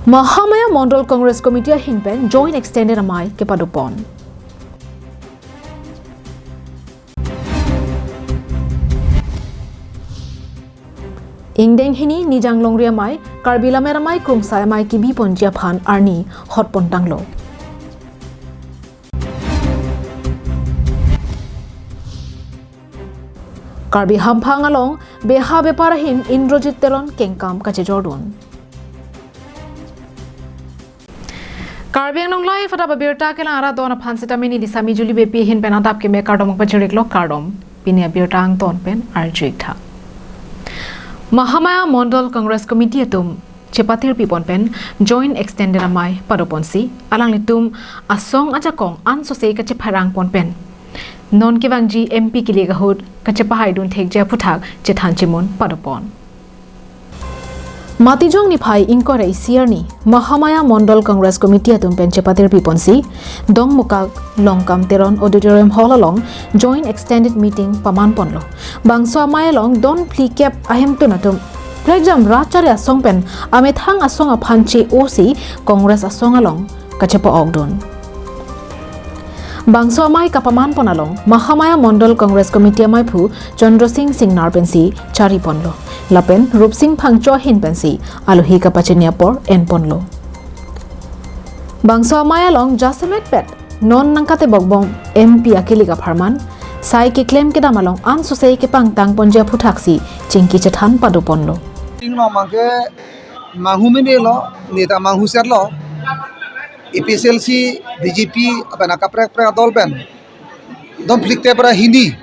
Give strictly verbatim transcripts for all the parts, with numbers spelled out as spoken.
Mahamaya Mondol Congress Committee ahin pen Joint Extended amei kepadopon. Ingdeng hini Nijang Longri amei, Karbi Lammet Amei Krungsai Amei kebiponji aphan arni hotpon tanglo. Karbi Hamphang along beha bepar ahin Indrajit Teron kengkam kachejordun. Karbi Anglong Live adap abirta kelang arat don aphan sitame neli Sami Juli Beypi ahin pen adap keme kardom pajirlo, kardom. Pini abirta angton pen arju-ik tha. Mahamaya Mondol Congress Committee atum chepatir pipon pen Joint Extended amei padoponsi alanglitum asong ajakong ansose kachepharang pon pen non kevangji M P kilik ahut kachepahaidun thekji aphuthak chethan chemun padopon. Matijong niphai ingkoi ra isi arni Mahamaya Mondol Congress Committee atum pen chepatir piponsi Dongmukak Longkam Teron Auditorium Hall along Joint Extended Meeting paman ponlo. Bangso amei along don phlikep ahemtun atum prekjam rat chari asong pen amethang asong aphan che-osi Congress asong along kachepa-okdun. Bangso amei kapaman pon along Mahamaya Mondol Congress Committee ameiphu Chandra Sing Singnar pensi chari ponlo. Lapen Rupsing Phangcho ahin pensi alohi kapachini apor en ponlo. Bangso amei along jasemet pet non nangkatebok bom M P akilik apharman sai keklem kedam along ansose kepangtang ponji aphuthak si chingki chethan padoponlo. Ting lo mangke manghu meme lo, neta manghu ser lo. A P H L C, B J P, apen akaprek prek adol pen don phlikep ra hini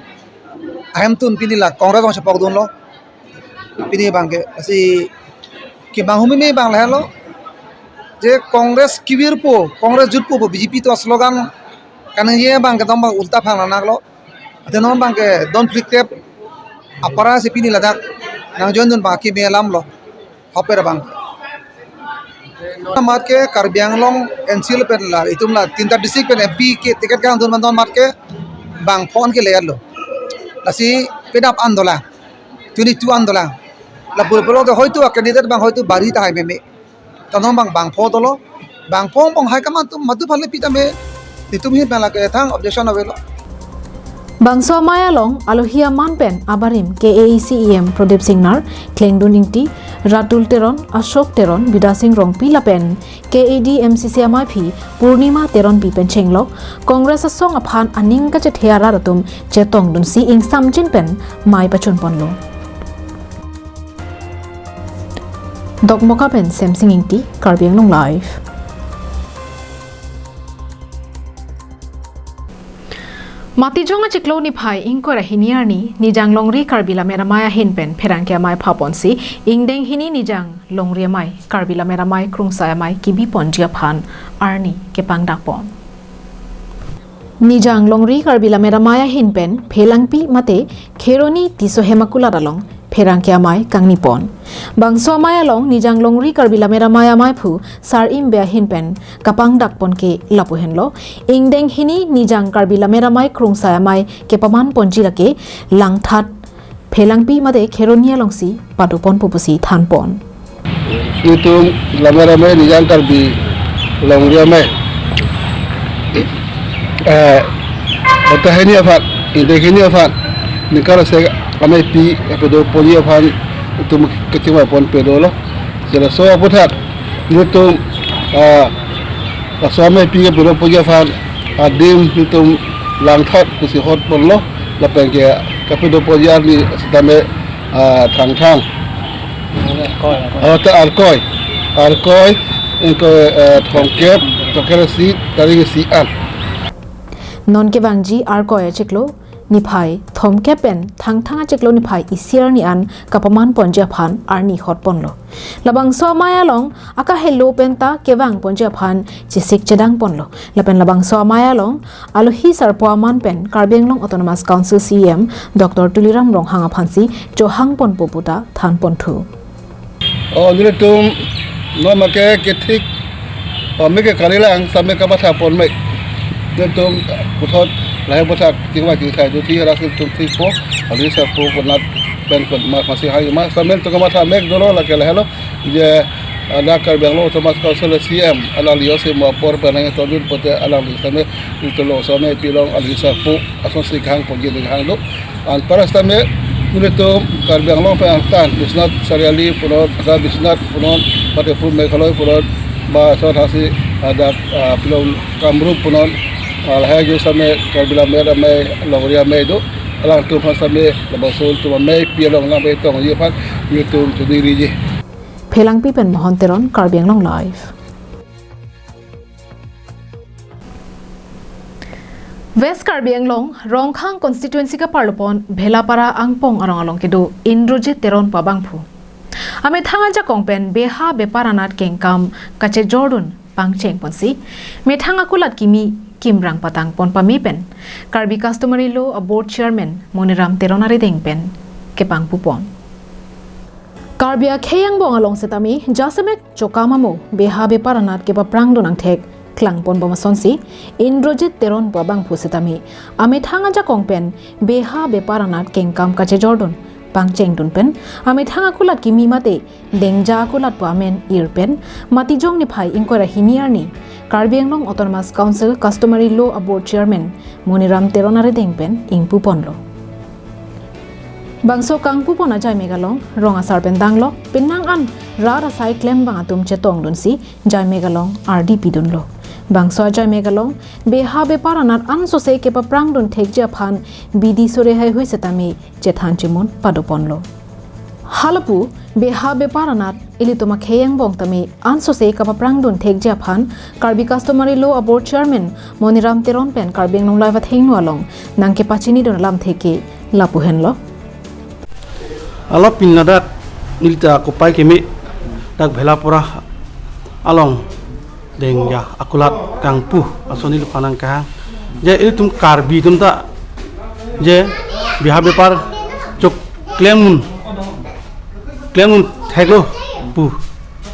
ahemtun pini la Congress along chepokdunlo. Pini abangke, lasi kemanghu meme abang lahelo. Je Congress kevirpo, Congress jutpo pu B J P atum slogan kaningje abangke don abang ulta phang lanak lo. Ate non abangke don phlikep apara si pini ladak nangjoindun abang keme alam lo. Hoper abang. Amat ke Karbi Anglong N C L pen la, itum la tinta district pen M P ke ticket kangdun man don amat ke bangpho an ke leyar lo. Lasi pedap an dolang, twenty-two an dolang. La pul pulo ke hoitu a candidate abang hoitu bari tahai meme. Tanong abang bangpho dolo, bangpho angbong hai kamantu madu phale pitame, itum ahin pen lake thang objection avelo. Bangso amei along alohi aman pen abarim K A A C E M Prodip Singnar, Klengdun Ingti, Ratul Teron, Ashok Teron, Bidya Sing Rongpi lapen K A D M C C ameiphi Purnima Teronpi pen chenglok Congress asong aphan aning kachethe arat atum chetongdunsi ingsamjin pen mei pachun ponlo. Dokmoka pen Semsing Ingti, Karbi Anglong Live. Matijong achiklo niphai ingkoi ra hini arni Nijang Longri Karbi Lammet Amei ahin pen pherangke amei phaponsi ingdeng hini Nijang Longri amei, Karbi Lammet Amei Krungsai Amei kebiponji aphan arni kepangdakpon. Nijang Longri Karbi Lammet Amei ahin pen Phelangpi mate Kheroni Tisso Hemakulat along pherangke amei kangnipon. Bangso amei along Nijang Longri Karbi Lammet Amei ameiphu Sar Imbe ahin pen kapangdakpon ke lapu henlo. Ingdeng hini Nijang Karbi Lammet Amei Krungsai Amei kepaman ponji lake Langthat, Phelangpi mate Kheroni alongsi padoponpo pusi thanpon. Itum Lammet Amei Nijang Karbi Longri Amei, eh, kota hini aphan, ingdeng hini aphan, ningkan isi ameipi kepadoponji aphan itum kachimapon pedolo. Jela so aphuthak itum, eh, laso ameipi kepadoponji aphan adim itum Langthat pusi hotponlo, lapen ke kepadoponji arni sitame, ah, Thangthang. Arkoi, Arkoi. Oh, ta Arkoi. Arkoi, ingkoi, eh, thomkep, thomkep isi, tarik isi an. Non kevangji Arkoi achiklo niphai thomkep pen Thangthang achiklo niphai isi arni an kapaman ponji aphan arni hotponlo. Labangso amei along akahelo penta kevang ponji aphan chesik chedang ponlo. Lapen labangso amei along alohi sarpo aman pen Karbi Anglong Autonomous Council C E M Doctor Tuliram Ronghang aphansi chohang ponpo puta thanponthu. Oh, nelitum non make kethik, oh, make kalilang, same kamatha pon mek. Nelitum puthot lahai puthot tingwa tingthai do thi ras nelitum thikpo, alohi sarpo konat pen kon ma, masi hai ma, same nelitum kamatha mek dolo lake lahelo, je Ada Karbi Anglong Autonomous Council C M, alangli jongsi mo apor penang tonjun pote alangli same, itulo same pilong alangli sapu, asonsi kehang ponji kehang do. Anpar sitame, nelitum Karbi Anglong pen angtan, Biswanath Chariali punon, ada Biswanath punon, mate pu Meghalaya punon, ba so thasi ada, ah, pilong Kamrup punon, ah, lahai jo same Karbi Lammet amei, Longri amei do, alangtum aphan same, labangso atum amei, pilong lamei tongji aphan, nelitum chubiriji. Phelangpi pen Mohon Teron, Karbi Anglong Live. West Karbi Anglong, Rongkhang constituency kaparlopon, Bhelapara Angpong arong along kedo, Indrajit Teron pu abangphu. Amethang ajakong pen, beha bepar anat kengkam, kachejordun, pangcheng ponsi. Methang akulat kimi, kimrang patang pon pame pen. Karbi Customary Law Board Chairman, Moniram Teron arideng pen, kepangpu pon. Karbi akhei angbong along setame, jasemet chokam amo, beha bepar anat kepaprangdun angthek, klangpon bom asonsi, Indrajit Teron pu abangphu setame, amethang ajakong pen, beha bepar anat kengkam kachejordun, pangchengdun pen, amethang akulat kimi mate, dengja akulat pu amen ir pen, Matijong niphai ingkoi ra hini arni, Karbi Anglong Autonomous Council Customary Law Board Chairman, Moniram Teron arideng pen ingpu ponlo. Bangso kangpu pon ajai megalong, rong asar pen danglo, penang an rat asai klembang atum chetongdunsi, jai megalong ardi pidunlo. Bangso ajai megalong, beha bepar anat ansose kepaprangdun thekji aphan, bidi sore haihui setame, chethan chimun padoponlo. Halapu, beha bepar anat, ilitum akhei angbong tame, ansose kapaprangdun thekji aphan, Karbi Customary Law Board Chairman, Moniram Teron pen Karbi Anglong Live athengno along, nangkepachinidun alamthe ke, lapu henlo. Alapin ladak, neli ta kopai keme, dak Bhelapara along, dengja akulat kangpu, ason neliphan nangkehang. Je ilitum Karbi atum ta, je beha bepar chok klemdun, klemdun theklo pu.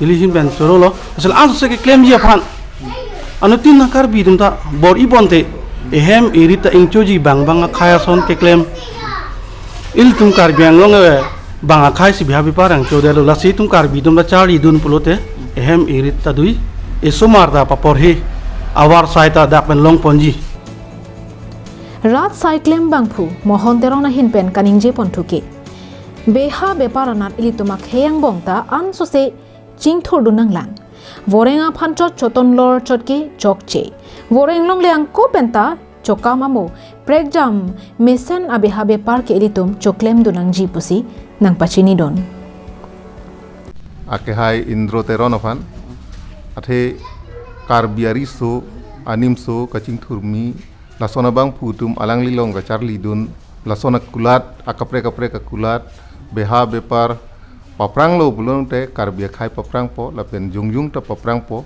Neli ahin pen chorolo. Asal ansose keklemji aphan. Anuttin nang Karbi atum ta bor-i ponte. Ehem erit ta ingchoji bang bang akhai ason keklem. Ilitum Karbi Anglong, eh, bang akhai si beha bepar ingchodetlo, lasi itum Karbi atum ta charlidun pulote, ehem erit ta dui, esomar ta paporhe, avar sai ta dak pen longponji. Rat sai klembangphu, Mohon Teron ahin pen kaningje ponthu ke. Beha bepar anat ilitum akhei angbong ta ansose chingthurdun nanglang. Voreng aphan chot choton lor chot ke chokche. Voreng longle angko pen ta chokam amo, prekjam mesen abeha bepar ke ilitum choklemdun nangji pusi nangpachinidun. Akehai Indro Teron aphan, athe Karbi ariso, animso, kachingthurmi, lason abangphu atum alangli along kacharlidun, lason akulat, akaprek kaprek akulat, beha bepar, papranglo pulote Karbi akhai paprangpo, lapen jongjong ta paprangpo.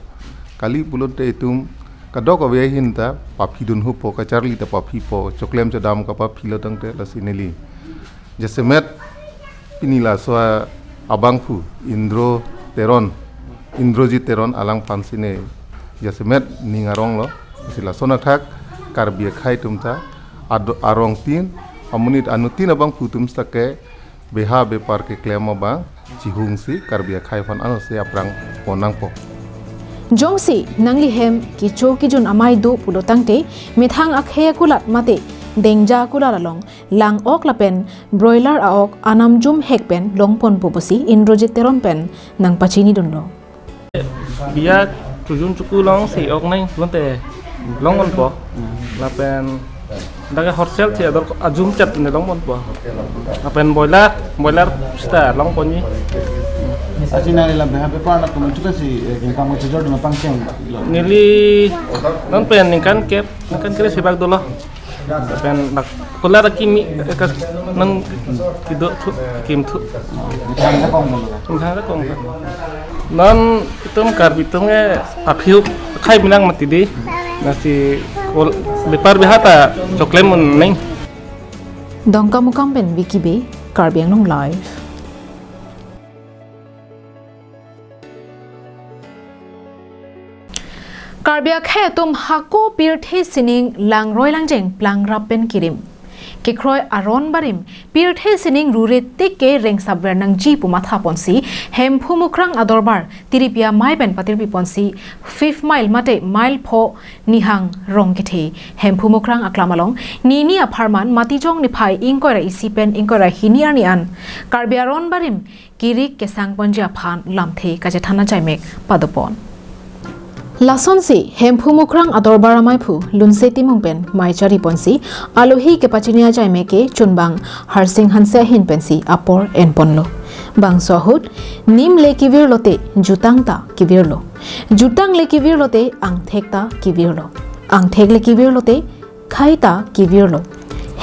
Kali pulote itum kadokave ahin ta paphidun hopo, kacharli ta paphipo, choklem chodam kapaphilo tangte lasi neli. Jasemet pini laso abangphu Indro Teron, Indrajit Teron alangphan sine jasemet ning aronglo, si lason athak Karbi akhai atum ta ado-, arongtin, amonit anuttin abangphu atum seta ke beha bepar keklem abang chihungsi Karbi akhai aphan ansose aprang pon nangpo. Jongsi nangli hem kecho kejun amei do pulo tangte, methang akhei akulat mate dengja akulat along lang-ok lapen broiler a-ok anam jum hek pen longponpo pusi Indrajit Teron pen nangpachinidunlo. Biya chojun choku along si ok nai lonte longponpo. Lapen dak ke horsel si ador ajum chat ne longponpo. Lapen boiler, boiler seta longponji. Achi nangli la beha bepar anat komantu si, eh, kengkam kachejordun pangchenglo? Neli non pen ningkan kep, ningkan kep si bak dolo. Lapen dak boiler akimi, eh, kas non kedo thu, kim thu. Methang ajakong dolo. Methang ajakong. Non itum Karbi atum ke aphi akhai binong mati dei. Lasi kol bepar beha ta choklem un neng. Dongkamukam pen Vicky Bey, Karbi Anglong Live. Karbi akhei atum hako pirthe sining langroi langjeng plangrap pen kirim. kekroi aron barim pirthe sining rure tik ke rengsapver nangji pu mathaponsi Hemphu Mukrang adorbar tiripi amei pen patirpiponsi fifth mile mate mile pho nihang rong kethe Hemphu Mukrang aklam along nini apharman Matijong niphai ingkoi ra isi pen ingkoi ra hini arni an Karbi aron barim kirik kesangponji aphan lamthe kachethan ajaimek padopon. Lasonsi Hemphu Mukrang adorbar ameiphu Lunse Timung pen mei chariponsi alohi kepachini ajaimek ke chunbang Harsing Hanse ahin pensi apor enponlo. Bangso ahut nim le kevirlote jutang ta kevirlo. Jutang le kevirlote angthek ta kevirlo. Angthek le kevirlote khai ta kevirlo.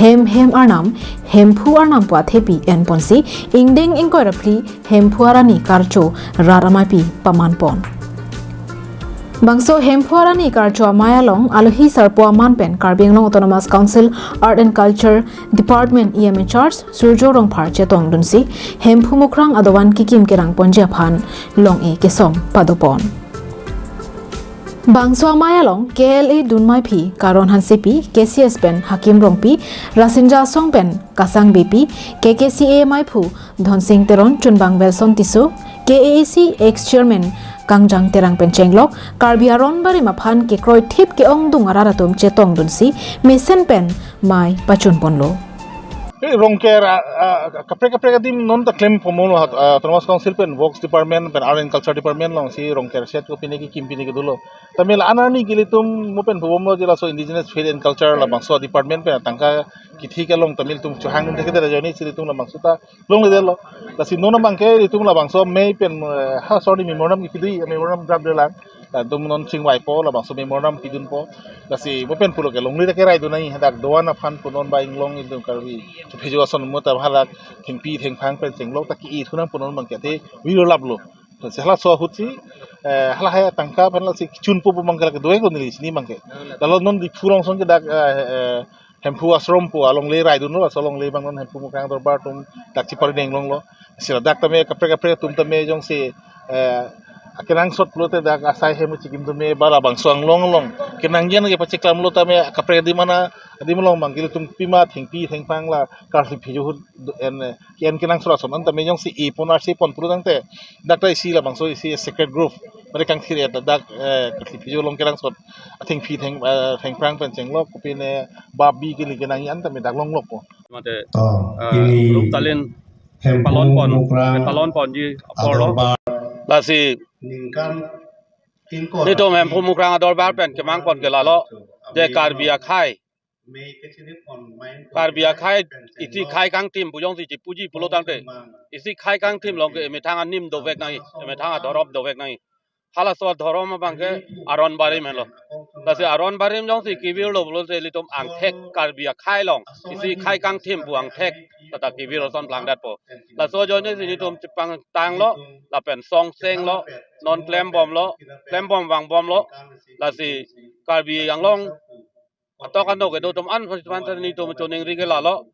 Hem hem arnam, Hemphu arnam pu athepi enponsi ingdeng ingkoi ra phli Hemphu arani karcho rat ameipi pamanpon. Bangso Hemphu arani karcho amei along alohi sarpo aman pen Karbi Anglong Autonomous Council Art and Culture Department E M in charge Surjo Rongphar chetongdunsi Hemphu Mukrang adovan kikim kerangponji aphan long-e kesom padopon. Bangso amei along K L A dunmeiphi Karon Hansepi, K C S pen Hakim Rongpi, Rasinja Asong pen Kasang Beypi, K K C A meiphu Dhonsing Teron, chunbang Welson Tisso, K A A C ex chairman Kangjang Terang pen chenglok Karbi aron barim aphan kekroi thip ke-ongdung arat atum chetongdunsi mesen pen mei pachunponlo. Eh, Rongker, ah, ah, kaprek kaprek adim non ta klemponlo, ah, Autonomous Council pen Works Department pen Art and Culture Department alongsi Rongker set ko pine kekim pine kedo lo. Tame la anarni ke ilitum mo pen pubomlo je laso Indigenous Faith and Culture labangso department pen tangka kithi kelong tame ilitum chohang nung thekthedet ajoinesi ilitum labangso ta longledetlo. Lasi non abangke ilitum labangso mei pen, eh, ha sorry, memorandum kipidui, memorandum draft dolang. Latum non chingvaipo, labangso memorandum pidunpo. Lasi mo pen pulo ke longle ta keraidun nangji, hadak doan aphan pu non ba inglong ilitum Karbi chephejo ason mo ta halak thengpi thengphang pen chenglok ta ki-i thunang pu non abangke te viro laplo. Lasi halaso ahutsi, eh, hala hai tangka aphan lasi chunpo pu abangke lake doe ko neli sini abangke. Lalo non Diphu along ason ke dak, eh, eh, Hemphu Ashram pu alongle raidunlo, laso alongle abang non Hemphu Mukrang adorbar atum dak chipari denglonglo. Si ladak tame kaprek kaprek atum tame jongsi, eh, akenangsot pulote dak asai hem chikim tame ba labangso anglong along kenangji an kepacheklamlo tame kaprek adim ana adim along abangke ilitum pima thengpi thengphang la karsi phejo ahut do-, en, eh, ke-en kenangsot ason an tame jongsi ipon arsi pon pulo tangte dak ta isi labangso isi sacred grove. Mane kangthir ya dak, eh, karsi phejo along kenangsot athengpi theng, eh, thengphang pen chenglok kopine babi kili kenangji an tame dak longlokpo. Mate, Oh, eh, ini Rup Talin Hemphu palon pon, Mukrang palon ponji apor lo. Adorbar. Lasi ningkan ingkoi nitum Hemphu Mukrang adorbar pen kemangpon ke lalo. Je Karbi akhei. Karbi akhei isi khei kangthim pu jongsi chipuji pulo tangte. Isi khei kangthim along ke emethang anim dovek nangji, emethang adhorom dovek nangji. Halaso adhorom abangke aron barim henlo. Lasi aron barim jongsi kevirlo pulote ilitum angthek Karbi akhei along isi khei kangthim pu angthek tata kevir ason plangdetpo. Laso ajoinesi nelitum chepangtanglo, lapen songsenglo, non klembomlo, klembom vangbomlo. Lasi Karbi Anglong atok anok kedo atum an participant nelitum choningri ke lalo.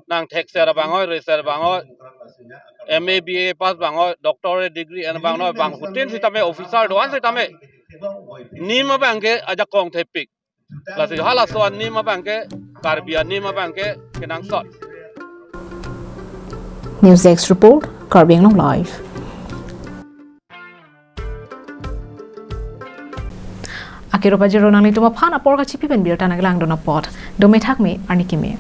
Nang thekser abang oi, reser abang oi, M A, B A pass abang oi, doctorate degree en abang noi, bangphutin sitame officer do-an sitame. Nim abangke ajakong thepik. Lasi halaso anim abangke, Karbi anim abangke kenangsot. News Desk Report, Karbi Anglong Live. Akiro pajirlo nanglitum aphan apor kachipi pen birta nangkelangdun apot. Dome thakme arni keme.